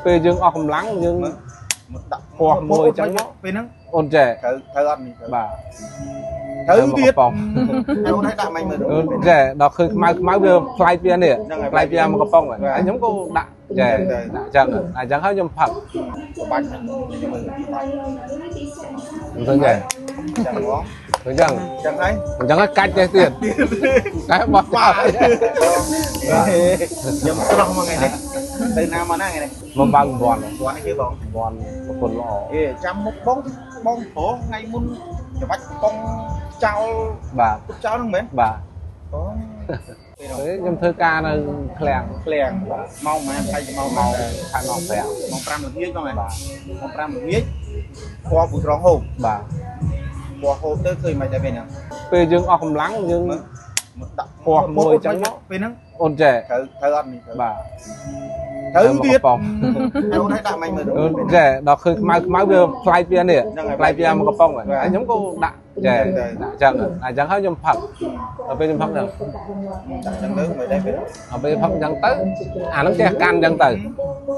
ពេលយើងអស់កម្លាំងយើង មកដាក់ ពោះមួយអញ្ចឹងមក ពេលហ្នឹង អូនចេះ ត្រូវត្រូវអត់នេះ បាទ ត្រូវទៀត កំប៉ុង អូនឲ្យដាក់មិនមើល អូនចេះដល់ឃើញខ្មៅខ្មៅវាប្លែកពីនេះប្លែកពីមកកំប៉ុងហើយខ្ញុំក៏ដាក់ចេះដាក់អញ្ចឹងអញ្ចឹងហើយខ្ញុំផឹក បាច់ខ្ញុំមើលបាច់ អញ្ចឹងចេះ ចឹងហ្មង អញ្ចឹង ចឹងហើយ អញ្ចឹងហើយកាច់ចេះទៀតតែបោះចោល ខ្ញុំស្រស់មកថ្ងៃនេះទៅណាមកណាថ្ងៃនេះ មកបើកវ័ន វត្តនេះគឺបង វ័នប្រពន្ធល្អ អេចាំមុខបងបងប្រុសថ្ងៃមុនច្បាច់កង់ចោល បាទ ទុកចោលហ្នឹងមែន បាទ អូពេលនោះ ពេលខ្ញុំធ្វើការនៅឃ្លាំង ឃ្លាំងម៉ោងប៉ុន្មានហើយម៉ោង ម៉ោង ម៉ោង ខែម៉ោង5 ម៉ោង5ល្ងាចបងហ៎ បាទ ម៉ោង5ល្ងាចពណ៌ពូត្រង់ហូប បាទ ពណ៌ហូបទៅឃើញមិនដែរពេលហ្នឹង ពេលយើងអស់កម្លាំងយើង មកដាក់ ពោះមួយអញ្ចឹងមក ពេលហ្នឹង អូនចេះ ត្រូវត្រូវអត់នេះ បាទ ត្រូវទៀត កំប៉ុង អូនឲ្យដាក់មិនមើល អូនចេះដល់ឃើញខ្មៅខ្មៅវាប្លែកពីនេះប្លែកពីមកកំប៉ុងហើយខ្ញុំក៏ដាក់ចេះដាក់អញ្ចឹងអញ្ចឹងហើយខ្ញុំផឹកដល់ពេលខ្ញុំផឹកហ្នឹង ដាក់ចឹងទៅមិនដែរពេល ដល់ពេលផឹកអញ្ចឹងទៅអាហ្នឹងចេះកាន់អញ្ចឹងទៅ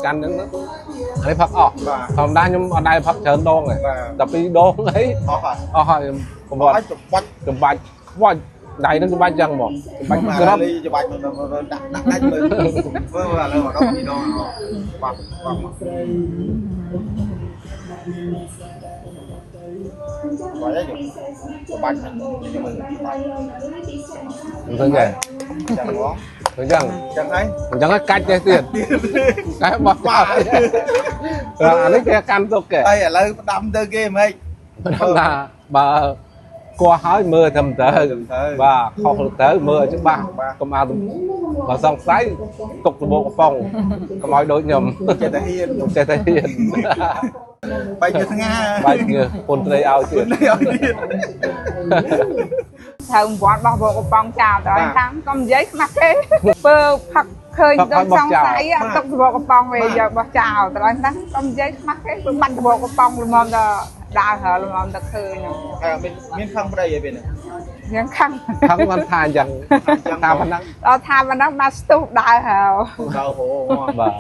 កាន់អញ្ចឹងទៅអានេះផឹកអស់ បាទ ធម្មតាខ្ញុំអត់ដែលផឹកច្រើនដងទេ បាទ តែពីរដងអី អស់ហើយ អស់ហើយខ្ញុំកំវត្ត ឲ្យច្បាច់ ចំបាច់ខ្វាច់ដៃហ្នឹងចំបាច់អញ្ចឹងហ្មងចំបាច់ក្រប ច្បាច់មើលដាក់ដាក់ដាច់មើលមើលឥឡូវមកដល់ពីរដងបាប់បាប់បាច់ហើយច្បាច់ខ្ញុំមើលបាច់ អញ្ចឹងចេះ ចឹងហ្មង អញ្ចឹង ចឹងហើយ អញ្ចឹងហើយកាច់ចេះទៀតតែបោះចោលអានេះគេកាន់ទុកគេ ហើយឥឡូវផ្ដាំទៅគេហ្មង មិនដឹងថាបើកោះហើយមើលត្រឹមត្រូវបាទខុសទៅមើលឲ្យច្បាស់កុំឲ្យបើសង្ស័យទុកសបកកំប៉ុងកុំឲ្យដូចខ្ញុំ ចេះតែហ៊ាន ចេះតែហ៊ាន បែកជាថ្ងៃ បែកងើពុនត្រីឲ្យទៀត នេះឲ្យទៀត ត្រូវវត្តរបស់កំប៉ុងចោលទៅតាមកុំនិយាយខ្មាស់គេពើផឹកឃើញដូចសង្ស័យទុកសបកកំប៉ុងវិញយកបោះចោលទៅតាមកុំនិយាយខ្មាស់គេគឺបាត់សបកកំប៉ុងល្មមទៅដើរហើល្មមទៅឃើញ ហើយមានមានខឹងប្តីឯពេលនេះ យ៉ាងខឹង ខឹងបានថាអញ្ចឹងតាមប៉ុណ្ណឹង ដល់ថាប៉ុណ្ណឹងបានស្ទុះដើរហើ ដល់ហូ បាទ